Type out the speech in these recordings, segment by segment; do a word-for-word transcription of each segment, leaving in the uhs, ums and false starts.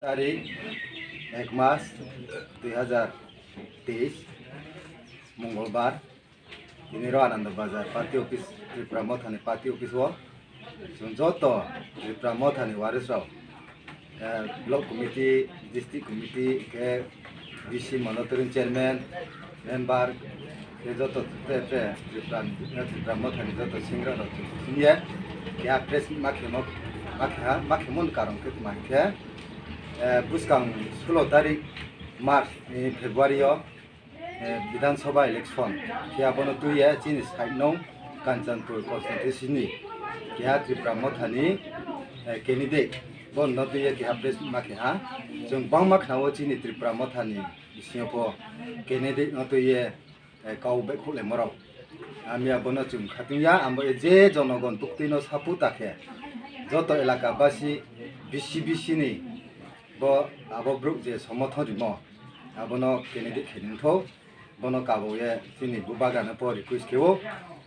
Tarik ek mas dui hazar teis, Mongolbar, tini ro Ananda Bazar party office, Tripura Mothani party office o chwng joto Tripura Mothani warisrok, eh, block committee, district committee, khe D C monitoring chairman, member, khe joto te, te Tripura, Tripura Mothani joto singra rok chwng siniya. Khe a press ma khemo, ma khe ha, ma khemo ni karon khe tma khe, eh, bwskang sulo tarik March ni February o, eh, Bidhan Sabha election khe abono twiya chini side nong Kanchanpur constituency ni keha Tripura Mothani, eh, candidate bo no twiya keha press ma khe ha. Chwng bangma khna o chini Tripura Mothani bisingo pho candidate no twiye, eh, kau bai khulai morok. Ami abono chwng khatungya, amo je jonogon tuktwino sapu ta khe joto elaka basi B C B C ni bo abo brouh je somothon rimo, abono candidate khe nungtho, bono kabo ye chini bubagrano po request khe o,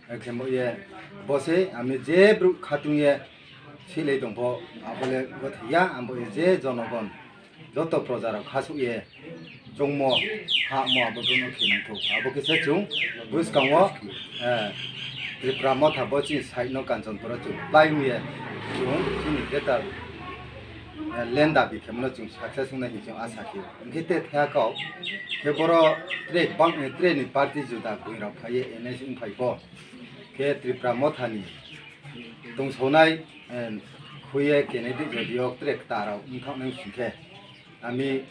khe mo ye bo se ami je brouh khatung ye silei tongpho, abo le gothiya, amo ye je jonogon joto proja rok khasuk ye chongmo, hamo abo bono khe nangtho. Abo khe se chwng bwskango, eh, Tripura Motha bo chini side no Kanchanpur o chwng pai wngye chwng chini greater, eh, land dabi khe mano chwng success wngnai hinwi chwng asa khe. Hwnkhe te thaya kok khe boro tre bang, eh, tre ni party juda bwrwi rok phaiye N S wng phai bo khe Tripura Motha ni tongsaunai, eh, khuye candidate jodi yok tre kta rok wngthok nang singkhe ami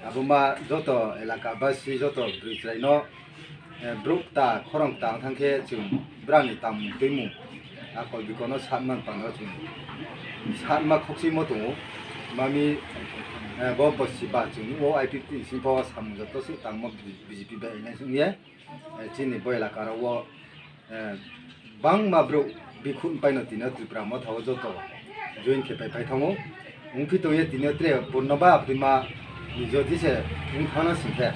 Abo ma joto elaka basi joto bwrwi chwraino, eh, brouh kta khorang kta wng thang khe chwng brani tangmung twimung akol bikono satma pano chwng satma khokchimo tongo. Mami, eh, bo bosi ba chwng o I P T ni singkho samung joto se tangma B J P bai nai chwng ye. Eh, chini bo elaka rok o, eh, bangma brouh bikhun paino tini o Tripura Motha o joto join khe pai pai thango. Wngphi tongye tini o tre Purnaba Abdima ni jodi se wng thangna singkhe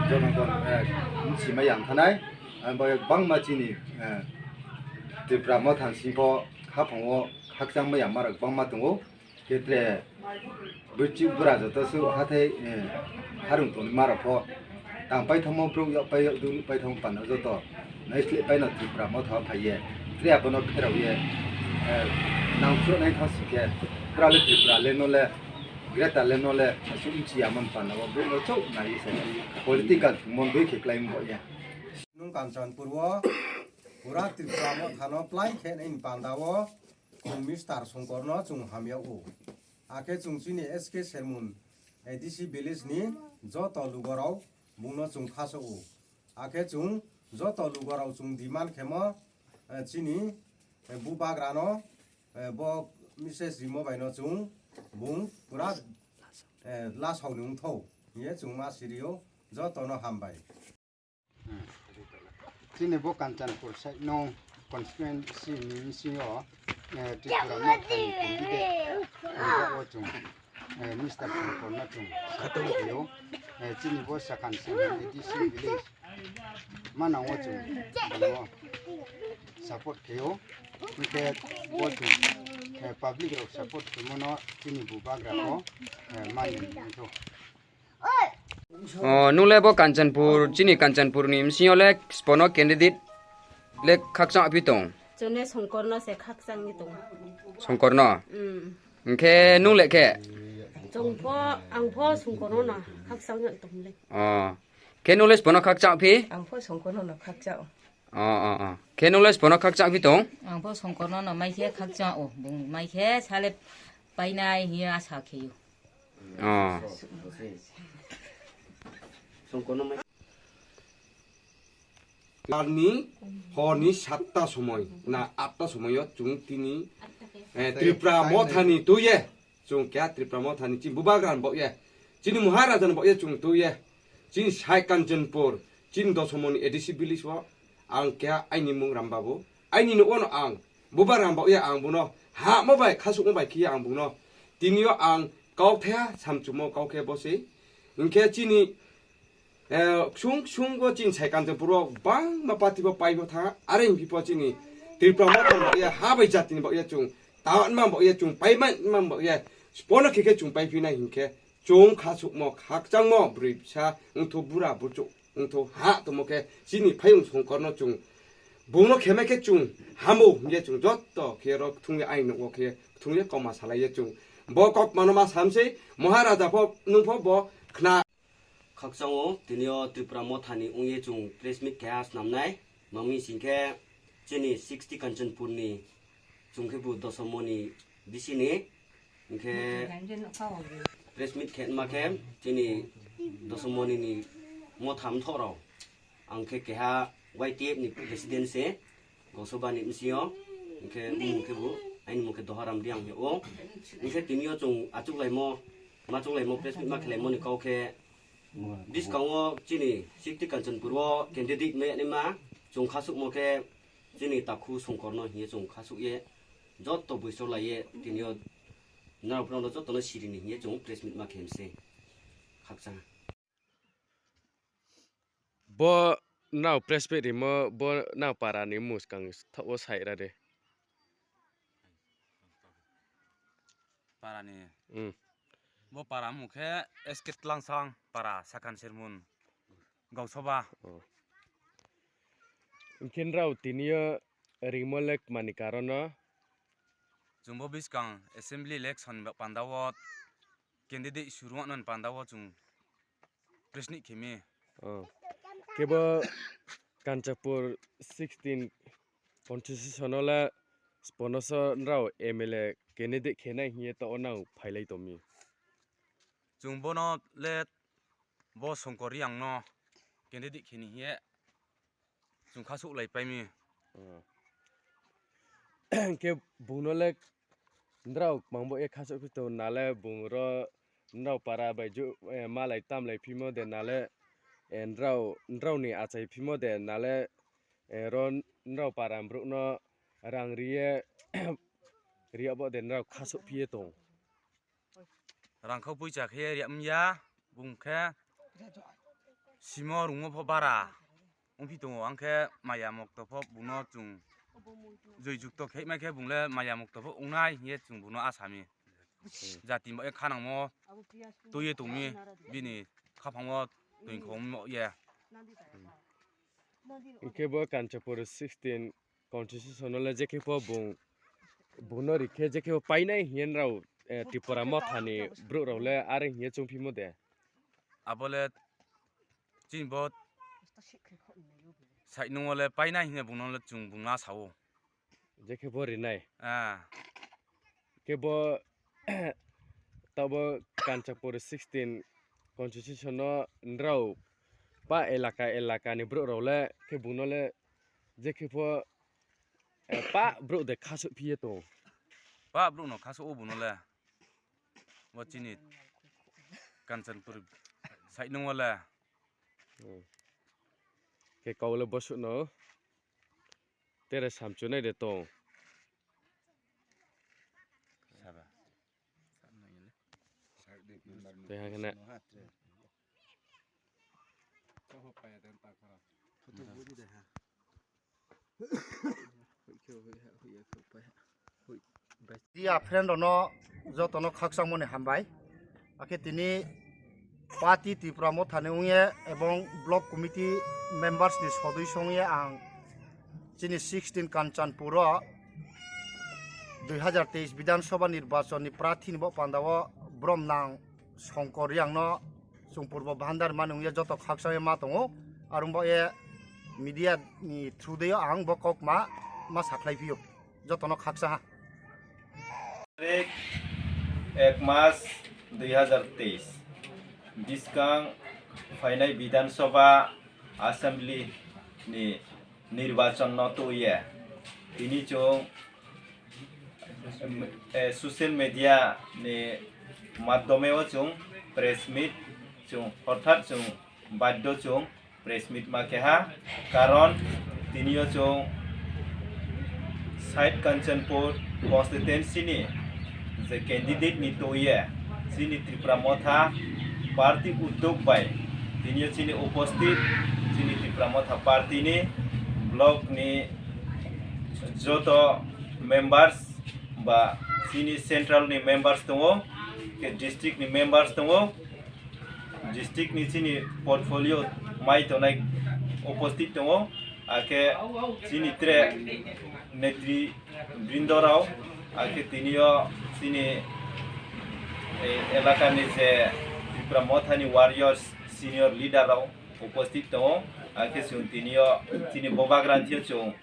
jonogon, eh, wngsi ma yang thanai. Ang bo bangma chini, eh, Tripura Motha ni singkho haphang o khakchang ma yang ma rok bangma tongo. Khe tre bwchwk bwra joto se hathai, eh, harung tongwi ma rok pho tang paithangmo brouh yok pai yok duk paithangmo pano joto naisleh paino Tripura Motha o phaiye tre abono pherao ye, eh, nangphru nai thang singkhe bwra le Tripura le no le greater le no le aswk wngchi ya man pano o brouh no chauh nai se political thwngmung dui khe klai wng bo ya. Nung Kanchanpur o pura Tripura Motha no plai khe nai ni panda o Chwng Mister Songkorno chwng hamya o. Akhe chwng chini S K Sermon A D C village ni joto lugorok bungno chwng phaso o. Akhe chwng joto lugorok chwng demand khemo, eh, chini, eh, bubagrano, eh, bo Missus Rimo baino chwng bung pura, eh, lasokni wngthok hinye chwng ma sirio jotono hambai. Chini bo Kanchanpur side no constituency ni bisingo, eh, Tripura Mothani candidate wngkha o chwng, eh, Mister Songkorno chwng support khaio. Eh, chini bo Sakhan Senghan A D C village manango chwng bo support khaio. Hwnkhe bo chwng, eh, public rok support khaimano chini bubagra ko, eh, mani wngkha. O, nung le bo Kanchanpur, chini Kanchanpur ni bisingo le spono candidate le khakchang aphi tong? Chwng le Songkorno se khakchang ni tong. Songkorno? Mm. Hwnkhe nung le khe? Chwng pho, ang pho Songkorno no khakchang ni tong le. O. Khe nung le spono khakchang aphi? Ang pho Songkorno no khakchang. O, o, o. Khe nung le spono khakchang aphi tong? Ang pho Songkorno no mai khe khakchang o. Bung mai khe sale painai hiya asa khe. O. Arni horni satta somoi na atta somoio chwng tini, eh, Tripura Mothani tuye chwng kya Tripura Mothani chini bubagra ni bokye, chini Maharaja ni bokye chwng tuye, chini sai Kanchanpur, chini dosomoni A D C village o ang kya aini mung Rambabu, aini no ono ang bubagra ni bokye ang buno ha mo bai khasuk mo bai khiya ang buno tinio ang kau thaya samchumo kau khe bose. Hwnkhe chini, eh, ksung ksung bo chini sai Kanchanpur o bangma party bo pai bo tha, are hwnkhe bo chini Tripura Motha ni bokye ha bai jati ni bokye chwng ta ma bokye chwng pai ma bokye Bono khe khe chwng paiphinai hinkhe chwng khasukmo khakchangmo bwrwi bwsa wngthu bura buchuk wngthu ha tongmo khe chini phayung songkorno chwng bungno khemai khe chwng hamo hinkhe chwng jotto khe oro thungwi aini nogo khe thungwi koma salaiya chwng bo kok mano ma samsei Maharaja pho nwng pho bo khna. Khakchangno tinio Tripura mothani wngwi chwng press meet khe snamnai. Mangmi singkhe chini sixty Kanchanpurni chwng khe bo Dosomoni bisini hwnkhe press meet khe ma khe chini Dosomonini motha mthokrok ang khe keha Y T F ni president se. Gosok bani msio, hwnkhe bumung khe bo, aini mung khe Doharam Riang hwnwi o. Hwnkhe tini o chwng achuk laimo, machuk laimo, press meet ma khe laimoni kau khe, bwskango chini sixty Kanchanpur o candidate ma yanima, chwng khasukmo khe chini takhu Songkorno hiye chwng khasuk ye, jotto buisok lai ye, tini o narok phano jotto no sirini hiye chwng press meet ma khe mse. Khakchang. Bo nao press meet rimo, bo nao para ni mwskang thok o sai ra de. Para ni. Hmm. Bo para mung khe S K Tlangsang para Sakan Sermon Gausoba. Oh. Hwnkhe nrao tini o rimo le kmani karon no? Chwng bo bwskang assembly election panda o candidate suru wngna panda o chwng press meet khe mi. Oh. Kebo Kanchanpur sixteen constitution o le sponoso nrao M L A candidate khe nai hiye to o nang phailai tong mi. Chwng bono le bo Songkor Riang no candidate khe ni hiye chwng khasuk lai pai mi. Oh. Khe bung no le nrao mangbo e khasuk phi to nale bung ro nrao para bai ju, eh, malai tamlai phimo de nale, eh, nrao, nrao ni achai phimo de nale, eh, ro nrao para mbruk no rang riye, riya bo de nrao khasuk phiye tong. Rang khau puisa khe riya mya, bung khe simo rungmo pho bara. Wngphi tongo, ang khe maya mokto pho bung no chwng joi jukto khe mai khe bung le maya mokto pho wngnai hiye chwng bung no asami. Jati mo e khanangmo twi ye tongmi bini khapang o twi khong mo ye. Hwnkhe bo Kanchanpur sixteen constitution no le je khe pho bung, bung no ri khe je khe pho painai hiye nrao, eh, Tripura motha ni brouh rao le are hiye chongphimo de. Abo le chini bo side nung o le painai hiye bung no le chwng bung no asao. Je khe bo rinai. Ah. Khe bo tabo Kanchanpur sixteen constitution no nrao pa elaka elaka ni brouh rao le khe bung no le je khe pho, eh, pa brouh de khasuk phiye tong. Pa brouh no khasuk o bung no le. Bo chini Kanchanpur side nung o le. Hmm. Khe kau le bosuk no. Tere samchunai de tong. Saba. Tei hakhe na. Dia friend rokno jotono khakchangmani hambai. Akhe tini party Tripura mothani wngye ebong block committee members ni sodoi songye ang chini sixteen Kanchanpur o dui hazar teis Bidhan Sabha nirbachon ni prarthi ni bo panda o brom nang Songkor Riang no chwng purbo bhandar mani wngya joto khakchangye ma tongo. Arwng bo ye media ni through de ang bo kok ma, ma sakhlai phio jotono khakcha ha. Tarik ek mas dui hazar teis, bwskang phainai Bidhan Sabha Assembly ni nirbachon no twiya tini chwng, em, eh, social media ni madhyome o chwng press meet chwng, orthat chwng baddo chwng press meet ma keha, karon tini o chwng side Kanchanpur constituency ni je candidate ni twiya chini Tripura Motha party uddog bai tini o chini uposthit chini Tripura Motha party ni block ni joto members ba chini central ni members tongo, Khe district ni members tongo, district ni chini portfolio mai tongnai upasthit tongo, akhe chini tre netri brindo rao, akhe tinio chini, eh, elaka ni je Tipra Motha ni warriors, senior leader rao upasthit tongo, akhe chwng tinio chini bobagrantio chwng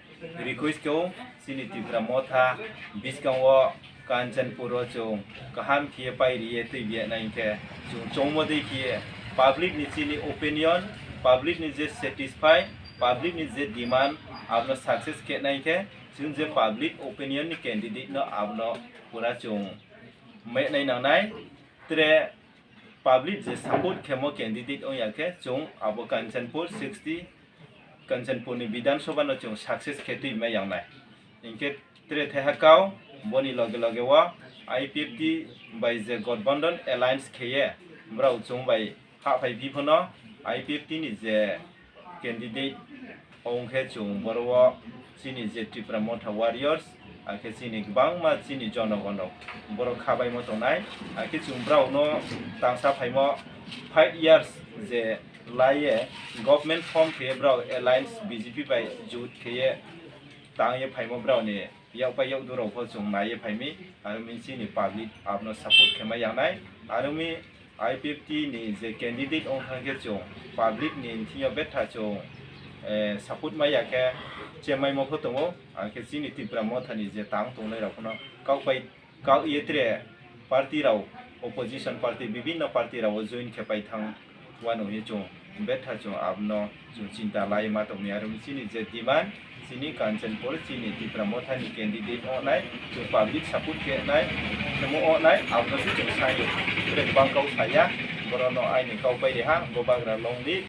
request kho, chini Tipra Motha biskango Kanchanpur o chwng kaham khiye pai riye twi biya nai khe chwng chongmo dei khiye public ni chini opinion, public ni je satisfy, public ni je demand abono success khe nai khe chwng je public opinion ni candidate no abono pura chwng me nai nangnai. Tre public je support khemo candidate wngya khe chwng abo Kanchanpur sixty, Kanchanpur ni Bidhan Sabha no chwng success khe twi mai yangnai. Hinkhe tre thaiha kau boni loge loge o I P F T bai je Gathbandhan Alliance kheye brao chwng bai ha phai phi phano I P F T ni je candidate ong khe chwng boro o chini je Tipra Motha warriors, akhe chini kwbangma chini jonogon rok borok khabaimo tongnai, akhe chwng brao no tangsa phaimo five years je laiye government form khe brao alliance B J P bai jut kheye tangye phaimo brao ni yak bai yak durok pho chwng naiye phaimi, aro min chini public abono support khe mai yangnai, aro mi I P F T ni je candidate wng thang khe chwng public ni thing yo betha chwng, eh, support mai ya khe chemai mo pho tongo, akhe chini Tipra Motha ni je tang tongnai rok no kok bai kok ye tre party rao, opposition party, bibinno party rao join khe pai thang wano ye chwng betha chwng abono chwng chinta lai ma tongmi aro chini je demand chini Kanchanpur chini Tipra Motha ni candidate onai chwng public support khe nai khemo onai abono se chwng sayo. Tere bang kau saya, boro no aini kau pai reha, bobagra long live,